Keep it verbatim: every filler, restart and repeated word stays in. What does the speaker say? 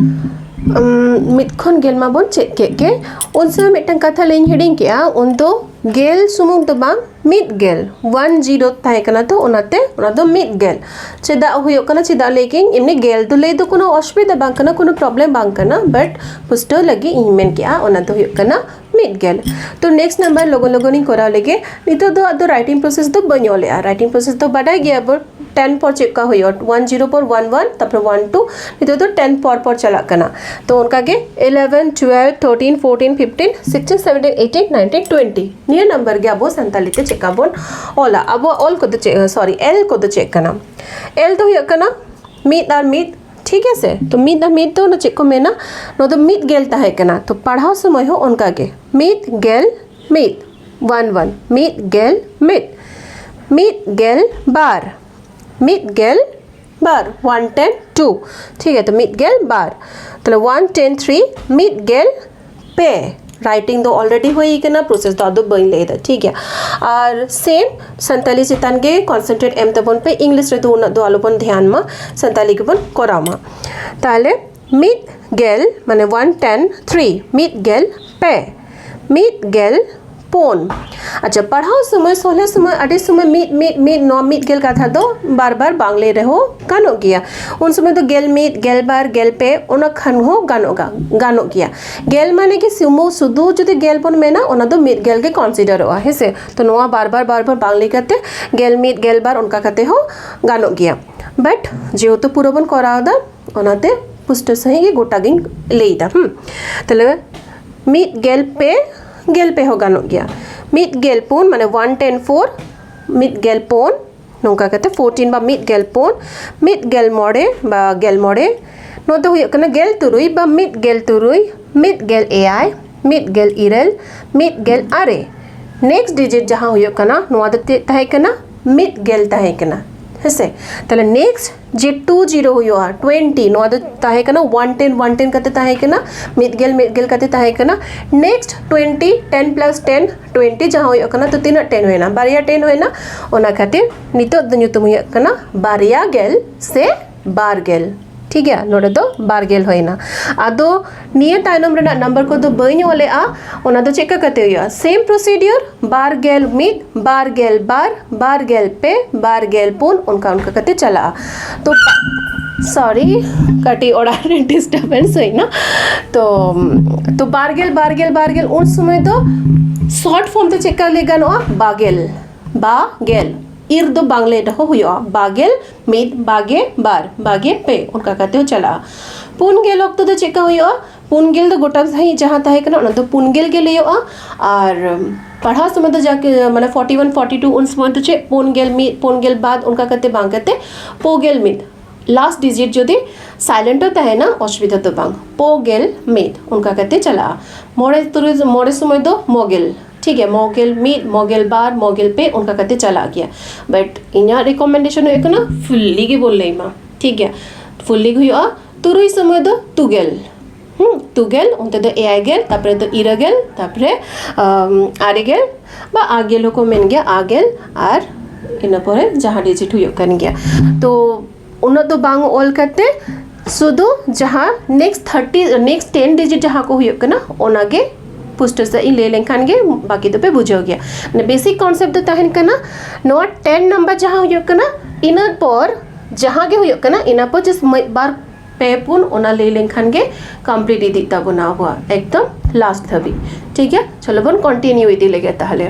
ᱩᱢ, ᱢᱤᱫ ᱠᱷᱚᱱ ᱜᱮᱞ ᱢᱟᱵᱚᱱ ᱪᱮᱫ ᱠᱮᱫ ᱜᱮ᱾ ᱩᱱ ᱥᱚᱢᱚᱭ ᱢᱤᱫᱴᱟᱝ ᱠᱟᱛᱷᱟ ᱞᱟᱹᱭᱤᱧ ᱦᱤᱲᱤᱧ ᱠᱮᱜᱼᱟ, ᱩᱱᱫᱚ ᱜᱮᱞ ᱥᱩᱢᱩᱝ ᱫᱚ ᱵᱟᱝ, ᱢᱤᱫ ᱜᱮᱞ, ᱚᱣᱟᱱ ᱡᱤᱨᱳ ᱛᱟᱦᱮᱸ ᱠᱟᱱᱟ, ᱛᱚ ᱚᱱᱟᱛᱮ ᱚᱱᱟ ᱫᱚ ᱢᱤᱫ ᱜᱮᱞ᱾ ᱪᱮᱫᱟᱜ ᱦᱩᱭᱩᱜ ᱠᱟᱱᱟ, ᱪᱮᱫᱟᱜ ᱞᱟᱹᱭ ᱠᱮᱜᱼᱟᱹᱧ, ᱮᱢᱱᱤ ᱜᱮᱞ ᱫᱚ ᱞᱟᱹᱭ ᱫᱚ ᱠᱳᱱᱳ ᱚᱥᱩᱵᱤᱫᱷᱟ ᱵᱟᱝ ᱠᱟᱱᱟ, ᱠᱳᱱᱳ ᱯᱨᱚᱵᱞᱮᱢ ᱵᱟᱝ ᱠᱟᱱᱟ, ᱵᱟᱴ ᱯᱩᱥᱴᱟᱹᱣ ᱞᱟᱹᱜᱤᱫ ᱤᱧ ᱢᱮᱱ ᱠᱮᱜᱼᱟ, ᱚᱱᱟ ᱫᱚ ᱦᱩᱭᱩᱜ ᱠᱟᱱᱟ ᱢᱤᱫ ᱜᱮᱞ᱾ ᱛᱚ ᱱᱮᱠᱥᱴ ᱱᱟᱢᱵᱟᱨ ᱞᱚᱜᱚᱱ ᱞᱚᱜᱚᱱ ᱤᱧ ᱠᱚᱨᱟᱣ ᱞᱮᱜᱮ᱾ ᱱᱤᱛᱚᱜ ᱫᱚ ᱟᱫᱚ ᱨᱟᱭᱴᱤᱝ ᱯᱨᱚᱥᱮᱥ ᱫᱚ ᱵᱟᱹᱧ ᱚᱞᱮᱜᱼᱟ, ᱨᱟᱭᱴᱤᱝ ᱯᱨᱚᱥᱮᱥ ᱫᱚ ᱵᱟᱰᱟᱭ ᱜᱮᱭᱟ ᱵᱚᱱ, ᱴᱮᱱ ᱯᱚᱨ ᱪᱮᱫ ᱞᱮᱠᱟ ᱦᱩᱭᱩᱜᱼᱟ, ᱚᱣᱟᱱ ᱡᱤᱨᱳ ᱯᱚᱨ ᱚᱣᱟᱱ ᱚᱣᱟᱱ, ᱛᱟᱨᱯᱚᱨ ᱚᱣᱟᱱ ᱴᱩ, ᱱᱤᱛᱚᱜ ᱫᱚ ᱴᱮᱱ ᱯᱚᱨ ᱯᱚᱨ ᱪᱟᱞᱟᱜ ᱠᱟᱱᱟ᱾ ᱛᱚ ᱚᱱᱠᱟ ᱜᱮ eleven, twelve, thirteen, fourteen, fifteen, sixteen, seventeen, eighteen, nineteen, twenty, ᱱᱤᱭᱟᱹ ᱱᱟᱢᱵᱟᱨ ᱜᱮ ᱟᱵᱚ ᱥᱟᱱᱛᱟᱞᱤ ᱛᱮ ᱪᱮᱫ ᱞᱮᱠᱟ ᱵᱚᱱ ᱚᱞᱟ, ᱟᱵᱚᱣᱟᱜ ᱚᱞ ᱠᱚᱫᱚ ᱪᱮᱫ, ᱥᱚᱨᱤ, ᱮᱞ ᱠᱚᱫᱚ ᱪᱮᱫ ᱠᱟᱱᱟ? ᱮᱞ ᱫᱚ ᱦᱩᱭᱩᱜ ᱠᱟᱱᱟ ᱢᱤᱫ ᱟᱨ ᱢᱤᱫ, ᱴᱷᱤᱠ ᱟᱪᱷᱮ? ᱛᱚ ᱢᱤᱫ ᱟᱨ ᱢᱤᱫ ᱫᱚ ᱚᱱᱟ ᱪᱮᱫ ᱠᱚ ᱢᱮᱱᱟ? ᱱᱚᱣᱟ ᱫᱚ ᱢᱤᱫ ᱜᱮᱞ ᱛᱟᱦᱮᱸ ᱠᱟᱱᱟ᱾ ᱛᱚ ᱯᱟᱲᱦᱟᱣ ᱥᱚᱢᱚᱭ ᱦᱚᱸ ᱚᱱᱠᱟ ᱜᱮ, ᱢᱤᱫ ᱜᱮᱞ ᱢᱤᱫ, ᱚᱣᱟᱱ ᱚᱣᱟᱱ, ᱢᱤᱫ ᱜᱮᱞ ᱢᱤᱫ, ᱢᱤᱫ ᱜᱮᱞ ᱵᱟᱨ, ᱢᱤᱫ ᱜᱮᱞ ᱵᱟᱨ, ᱚᱣᱟᱱ ᱴᱮᱱ ᱴᱩ, ᱴᱷᱤᱠ ᱜᱮᱭᱟ᱾ ᱛᱚ ᱢᱤᱫ ᱜᱮᱞ ᱵᱟᱨ, ᱛᱟᱦᱞᱮ ᱚᱣᱟᱱ ᱴᱮᱱ ᱛᱷᱨᱤ, ᱢᱤᱫ ᱜᱮᱞ ᱯᱮ᱾ ᱨᱟᱭᱴᱤᱝ ᱫᱚ ᱚᱞᱨᱮᱰᱤ ᱦᱩᱭ ᱠᱟᱱᱟ, ᱯᱨᱚᱥᱮᱥ ᱫᱚ ᱟᱫᱚ ᱵᱟᱹᱧ ᱞᱟᱹᱭ ᱮᱫᱟ, ᱴᱷᱤᱠ ᱜᱮᱭᱟ᱾ ᱟᱨ ᱥᱮᱢ ᱥᱟᱱᱛᱟᱞᱤ ᱪᱮᱛᱟᱱ ᱜᱮ ᱠᱚᱱᱥᱮᱱᱴᱨᱮᱴ ᱮᱢ ᱛᱟᱵᱚᱱ ᱯᱮ, ᱤᱝᱞᱤᱥ ᱨᱮᱫᱚ ᱩᱱᱟᱹᱜ ᱫᱚ ᱟᱞᱚᱵᱚᱱ ᱫᱷᱮᱭᱟᱱ ᱢᱟ, ᱥᱟᱱᱛᱟᱞᱤ ᱜᱮᱵᱚᱱ ᱠᱚᱨᱟᱣ ᱢᱟ᱾ ᱛᱟᱦᱞᱮ ᱢᱤᱫ ᱜᱮᱞ, ᱢᱟᱱᱮ ᱚᱣᱟᱱ ᱴᱮᱱ ᱛᱷᱨᱤ, ᱢᱤᱫ ᱜᱮᱞ ᱯᱮ, ᱢᱤᱫ ᱜᱮᱞ ᱯᱩᱱ᱾ ᱟᱪᱪᱷᱟ, ᱯᱟᱲᱦᱟᱣ ᱥᱚᱢᱚᱭ, ᱥᱚᱞᱦᱮ ᱥᱚᱢᱚᱭ, ᱟᱹᱰᱤ ᱥᱚᱢᱚᱭ ᱢᱤᱫ, ᱢᱤᱫ, ᱢᱤᱫ, ᱱᱚᱣᱟ ᱢᱤᱫ ᱜᱮᱞ ᱠᱟᱛᱷᱟ ᱫᱚ ᱵᱟᱨ ᱵᱟᱨ ᱵᱟᱝ ᱞᱟᱹᱭ ᱨᱮᱦᱚᱸ ᱜᱟᱱᱚᱜ ᱜᱮᱭᱟ᱾ ᱩᱱ ᱥᱚᱢᱚᱭ ᱫᱚ ᱜᱮᱞ ᱢᱤᱫ, ᱜᱮᱞ ᱵᱟᱨ, ᱜᱮᱞ ᱯᱮ, ᱚᱱᱟ ᱠᱷᱟᱱ ᱦᱚᱸ ᱜᱟᱱᱚᱜ ᱜᱟ-, ᱜᱟᱱᱚᱜ ᱜᱮᱭᱟ᱾ ᱜᱮᱞ ᱢᱟᱱᱮ ᱜᱮ ᱥᱩᱢᱩ-, ᱥᱩᱫᱷᱩ ᱡᱩᱫᱤ ᱜᱮᱞ ᱵᱚᱱ ᱢᱮᱱᱟ, ᱚᱱᱟ ᱫᱚ ᱢᱤᱫ ᱜᱮᱞ ᱜᱮ ᱠᱚᱱᱥᱤᱰᱟᱨᱚᱜᱼᱟ, ᱦᱮᱸ ᱥᱮ? ᱛᱚ ᱱᱚᱣᱟ ᱵᱟᱨ ᱵᱟᱨ, ᱵᱟᱨ ᱵᱟᱨ ᱵᱟᱝ ᱞᱟᱹᱭ ᱠᱟᱛᱮ ᱜᱮᱞ ᱢᱤᱫ, ᱜᱮᱞ ᱵᱟᱨ ᱚᱱᱠᱟ ᱠᱟᱛᱮ ᱦᱚᱸ ᱜᱟᱱᱚᱜ ᱜᱮᱭᱟ᱾ ᱵᱟᱴ ᱡᱮᱦᱮᱛᱩ ᱯᱩᱨᱟᱹ ᱵᱚᱱ ᱠᱚᱨᱟᱣ ᱮᱫᱟ, ᱚᱱᱟᱛᱮ ᱯᱩᱥᱴᱟᱹᱣ ᱥᱟᱺᱦᱤᱡ ᱜᱮ ᱜᱚᱴᱟ ᱜᱤᱧ ᱞᱟᱹᱭ ᱮᱫᱟ᱾ ᱦᱩᱸ, ᱛᱟᱦᱞᱮ ᱢᱤᱫ ᱜᱮᱞ ᱯᱮ, ᱜᱮᱞ ᱯᱮ ᱦᱚᱸ ᱜᱟᱱᱚᱜ ᱜᱮᱭᱟ᱾ ᱢᱤᱫ ᱜᱮᱞ ᱯᱩᱱ, ᱢᱟᱱᱮ ᱚᱣᱟᱱ ᱴᱮᱱ ᱯᱷᱳᱨ, ᱢᱤᱫ ᱜᱮᱞ ᱯᱩᱱ, ᱱᱚᱝᱠᱟ ᱠᱟᱛᱮ ᱯᱷᱳᱨᱴᱤᱱ ᱵᱟ ᱢᱤᱫ ᱜᱮᱞ ᱯᱩᱱ, ᱢᱤᱫ ᱜᱮᱞ ᱢᱚᱬᱮ ᱵᱟ ᱜᱮᱞ ᱢᱚᱬᱮ, ᱱᱚᱣᱟ ᱫᱚ ᱦᱩᱭᱩᱜ ᱠᱟᱱᱟ ᱜᱮᱞ ᱛᱩᱨᱩᱭ ᱵᱟ ᱢᱤᱫ ᱜᱮᱞ ᱛᱩᱨᱩᱭ, ᱢᱤᱫ ᱜᱮᱞ ᱮᱭᱟᱭ, ᱢᱤᱫ ᱜᱮᱞ ᱤᱨᱟᱹᱞ, ᱢᱤᱫ ᱜᱮᱞ ᱟᱨᱮ᱾ ᱱᱮᱠᱥᱴ ᱰᱤᱡᱤᱴ ᱡᱟᱦᱟᱸ ᱦᱩᱭᱩᱜ ᱠᱟᱱᱟ, ᱱᱚᱣᱟ ᱫᱚ ᱪᱮᱫ ᱛᱟᱦᱮᱸ ᱠᱟᱱᱟ? ᱢᱤᱫ ᱜᱮᱞ ᱛᱟᱦᱮᱸ ᱠᱟᱱᱟ, ᱦᱮᱸᱥᱮ? ᱛᱟᱦᱞᱮ ᱱᱮᱠᱥᱴ ᱡᱮ ᱴᱩ ᱡᱤᱨᱳ ᱦᱩᱭᱩᱜᱼᱟ, ᱴᱩᱭᱮᱱᱴᱤ, ᱱᱚᱣᱟ ᱫᱚ ᱛᱟᱦᱮᱸ ᱠᱟᱱᱟ ᱚᱣᱟᱱ ᱴᱮᱱ, ᱚᱣᱟᱱ ᱴᱮᱱ ᱠᱟᱛᱮ ᱛᱟᱦᱮᱸ ᱠᱟᱱᱟ, ᱢᱤᱫ ᱜᱮᱞ, ᱢᱤᱫ ᱜᱮᱞ ᱠᱟᱛᱮ ᱛᱟᱦᱮᱸ ᱠᱟᱱᱟ᱾ ᱱᱮᱠᱥᱴ ᱴᱩᱭᱮᱱᱴᱤ, ᱴᱮᱱ ᱯᱞᱟᱥ ᱴᱮᱱ, ᱴᱩᱭᱮᱱᱴᱤ, ᱡᱟᱦᱟᱸ ᱦᱩᱭᱩᱜ ᱠᱟᱱᱟ, ᱛᱚ ᱛᱤᱱᱟᱹᱜ ᱴᱮᱱ ᱦᱩᱭᱱᱟ? ᱵᱟᱨᱭᱟ ᱴᱮᱱ ᱦᱩᱭᱱᱟ᱾ ᱚᱱᱟ ᱠᱷᱟᱹᱛᱤᱨ ᱱᱤᱛᱚᱜ ᱫᱚ ᱧᱩᱛᱩᱢ ᱦᱩᱭᱩᱜ ᱠᱟᱱᱟ ᱵᱟᱨᱭᱟ ᱜᱮᱞ ᱥᱮ ᱵᱟᱨ ᱜᱮᱞ᱾ ᱴᱷᱤᱠ ᱜᱮᱭᱟ, ᱱᱚᱰᱮ ᱫᱚ ᱵᱟᱨ ᱜᱮᱞ ᱦᱩᱭᱱᱟ᱾ ᱟᱫᱚ ᱱᱤᱭᱟᱹ ᱛᱟᱭᱱᱚᱢ ᱨᱮᱱᱟᱜ ᱱᱟᱢᱵᱟᱨ ᱠᱚᱫᱚ ᱵᱟᱹᱧ ᱚᱞᱮᱜᱼᱟ᱾ ᱚᱱᱟ ᱫᱚ ᱪᱮᱫ ᱞᱮᱠᱟ ᱠᱟᱛᱮ ᱦᱩᱭᱩᱜᱼᱟ? ᱥᱮᱢ ᱯᱨᱚᱥᱤᱰᱤᱭᱳᱨ, ᱵᱟᱨ ᱜᱮᱞ ᱢᱤᱫ, ᱵᱟᱨ ᱜᱮᱞ ᱵᱟᱨ, ᱵᱟᱨ ᱜᱮᱞ ᱯᱮ, ᱵᱟᱨ ᱜᱮᱞ ᱯᱩᱱ, ᱚᱱᱠᱟ ᱚᱱᱠᱟ ᱠᱟᱛᱮ ᱪᱟᱞᱟᱜᱼᱟ᱾ ᱛᱚ ᱥᱚᱨᱤ, ᱠᱟᱹᱴᱤᱡ ᱚᱲᱟᱜ ᱨᱮ ᱰᱤᱥᱴᱟᱨᱵᱮᱱᱥ ᱦᱩᱭᱱᱟ᱾ ᱛᱚ ᱛᱚ ᱵᱟᱨ ᱜᱮᱞ, ᱵᱟᱨ ᱜᱮᱞ, ᱵᱟᱨ ᱜᱮᱞ, ᱩᱱ ᱥᱚᱢᱚᱭ ᱫᱚ ᱥᱚᱨᱴ ᱯᱷᱚᱨᱢ ᱛᱮ ᱪᱮᱫ ᱞᱮᱠᱟ ᱞᱟᱹᱭ ᱜᱟᱱᱚᱜᱼᱟ? ᱵᱟᱜᱮᱞ, ᱵᱟᱜᱮᱞ, ᱤᱨ ᱫᱚ ᱵᱟᱝ ᱞᱟᱹᱭ ᱨᱮᱦᱚᱸ ᱦᱩᱭᱩᱜᱼᱟ᱾ ᱵᱟᱜᱮᱞ ᱢᱤᱫ, ᱵᱟᱜᱮ ᱵᱟᱨ, ᱵᱟᱜᱮ ᱯᱮ, ᱚᱱᱠᱟ ᱠᱟᱛᱮ ᱦᱚᱸ ᱪᱟᱞᱟᱜᱼᱟ᱾ ᱯᱩᱱ ᱜᱮᱞ ᱚᱠᱛᱚ ᱫᱚ ᱪᱮᱫ ᱞᱮᱠᱟ ᱦᱩᱭᱩᱜᱼᱟ? ᱯᱩᱱ ᱜᱮᱞ ᱫᱚ ᱜᱚᱴᱟ ᱥᱟᱺᱦᱤᱡ ᱡᱟᱦᱟᱸ ᱛᱟᱦᱮᱸ ᱠᱟᱱᱟ, ᱚᱱᱟ ᱫᱚ ᱯᱩᱱ ᱜᱮᱞ ᱜᱮ ᱞᱟᱹᱭᱚᱜᱼᱟ᱾ ᱟᱨ ᱯᱟᱲᱦᱟᱣ ᱥᱚᱢᱚᱭ ᱫᱚ ᱡᱟᱠᱮ ᱢᱟᱱᱮ ᱯᱷᱚᱨᱴᱤ ᱚᱣᱟᱱ, ᱯᱷᱚᱨᱴᱤ ᱴᱩ, ᱩᱱ ᱥᱚᱢᱚᱭ ᱫᱚ ᱪᱮᱫ ᱯᱩᱱ ᱜᱮᱞ ᱢᱤᱫ, ᱯᱩᱱ ᱜᱮᱞ ᱵᱟᱨ, ᱚᱱᱠᱟ ᱠᱟᱛᱮ ᱵᱟᱝ ᱠᱟᱛᱮ ᱯᱳ ᱜᱮᱞ ᱢᱤᱫ, ᱞᱟᱥᱴ ᱰᱤᱡᱤᱴ ᱡᱩᱫᱤ ᱥᱟᱭᱞᱮᱱᱴ ᱦᱚᱸ ᱛᱟᱦᱮᱱᱟ, ᱚᱥᱩᱵᱤᱫᱷᱟ ᱫᱚ ᱵᱟᱝ᱾ ᱯᱳ ᱜᱮᱞ ᱢᱤᱫ, ᱚᱱᱠᱟ ᱠᱟᱛᱮ ᱪᱟᱞᱟᱜᱼᱟ᱾ ᱢᱚᱬᱮ ᱛᱩᱨᱩᱭ, ᱢᱚᱬᱮ ᱥᱚᱢᱚᱭ ᱫᱚ ᱢᱚᱜᱮᱞ, ᱴᱷᱤᱠ ᱜᱮᱭᱟ, ᱢᱚᱜᱮᱞ ᱢᱤᱫ, ᱢᱚᱜᱮᱞ ᱵᱟᱨ, ᱢᱚᱜᱮᱞ ᱯᱮ, ᱚᱱᱠᱟ ᱠᱟᱛᱮ ᱪᱟᱞᱟᱜ ᱜᱮᱭᱟ᱾ ᱵᱟᱴ ᱤᱧᱟᱹᱜ ᱨᱤᱠᱚᱢᱮᱱᱰᱮᱥᱚᱱ ᱦᱩᱭᱩᱜ ᱠᱟᱱᱟ ᱯᱷᱩᱞᱞᱤ ᱜᱮ ᱵᱚᱱ ᱞᱟᱹᱭ ᱢᱟ, ᱴᱷᱤᱠ ᱜᱮᱭᱟ᱾ ᱯᱷᱩᱞᱞᱤ ᱜᱮ ᱦᱩᱭᱩᱜᱼᱟ᱾ ᱛᱩᱨᱩᱭ ᱥᱚᱢᱚᱭ ᱫᱚ ᱛᱩᱜᱮᱞ, ᱦᱩᱸ, ᱛᱩᱜᱮᱞ, ᱚᱱᱛᱮ ᱫᱚ ᱮᱭᱟᱭ ᱜᱮᱞ, ᱛᱟᱨᱯᱚᱨᱮ ᱫᱚ ᱤᱨᱟᱹ ᱜᱮᱞ, ᱛᱟᱨᱯᱚᱨᱮ ᱟᱢ, ᱟᱨᱮ ᱜᱮᱞ, ᱵᱟ ᱟᱜᱮᱞ ᱦᱚᱸᱠᱚ ᱢᱮᱱ ᱜᱮᱭᱟ, ᱟᱜᱮᱞ, ᱟᱨ ᱤᱱᱟᱹ ᱯᱚᱨᱮ ᱡᱟᱦᱟᱸ ᱰᱤᱡᱤᱴ ᱦᱩᱭᱩᱜ ᱠᱟᱱ ᱜᱮᱭᱟ᱾ ᱛᱚ ᱩᱱᱟᱹᱜ ᱫᱚ ᱵᱟᱝ ᱚᱞ ᱠᱟᱛᱮ ᱥᱩᱫᱷᱩ ᱡᱟᱦᱟᱸ ᱱᱮᱠᱥᱴ ᱛᱷᱟᱨᱴᱤ, ᱱᱮᱠᱥᱴ ᱴᱮᱱ ᱰᱤᱡᱤᱴ ᱡᱟᱦᱟᱸ ᱠᱚ ᱦᱩᱭᱩᱜ ᱠᱟᱱᱟ, ᱚᱱᱟᱜᱮ ᱯᱩᱥᱴᱟᱹᱣ ᱥᱟᱺᱦᱤᱡ ᱤᱧ ᱞᱟᱹᱭ ᱞᱮᱱᱠᱷᱟᱱ ᱜᱮ ᱵᱟᱹᱠᱤ ᱫᱚᱯᱮ ᱵᱩᱡᱷᱟᱹᱣ ᱜᱮᱭᱟ᱾ ᱢᱟᱱᱮ ᱵᱮᱥᱤᱠ ᱠᱚᱱᱥᱮᱯᱴ ᱫᱚ ᱛᱟᱦᱮᱱ ᱠᱟᱱᱟ ᱱᱚᱣᱟ ᱴᱮᱱ ᱱᱟᱢᱵᱟᱨ ᱡᱟᱦᱟᱸ ᱦᱩᱭᱩᱜ ᱠᱟᱱᱟ, ᱤᱱᱟᱹ ᱯᱚᱨ ᱡᱟᱦᱟᱸ ᱜᱮ ᱦᱩᱭᱩᱜ ᱠᱟᱱᱟ, ᱤᱱᱟᱹ ᱯᱚᱨ ᱡᱟᱥᱴ ᱢᱤᱫ ᱵᱟᱨ ᱯᱮ ᱯᱩᱱ ᱚᱱᱟ ᱞᱟᱹᱭ ᱞᱮᱱᱠᱷᱟᱱ ᱜᱮ ᱠᱚᱢᱯᱞᱤᱴ ᱤᱫᱤᱜ ᱛᱟᱵᱚᱱᱟ ᱟᱵᱚᱣᱟᱜ ᱮᱠᱫᱚᱢ ᱞᱟᱥᱴ ᱫᱷᱟᱹᱵᱤᱡ᱾ ᱴᱷᱤᱠ ᱜᱮᱭᱟ, ᱪᱚᱞᱚ ᱵᱚᱱ ᱠᱚᱱᱴᱤᱱᱤᱭᱩ ᱤᱫᱤ ᱞᱮᱜᱮ ᱛᱟᱦᱚᱞᱮ᱾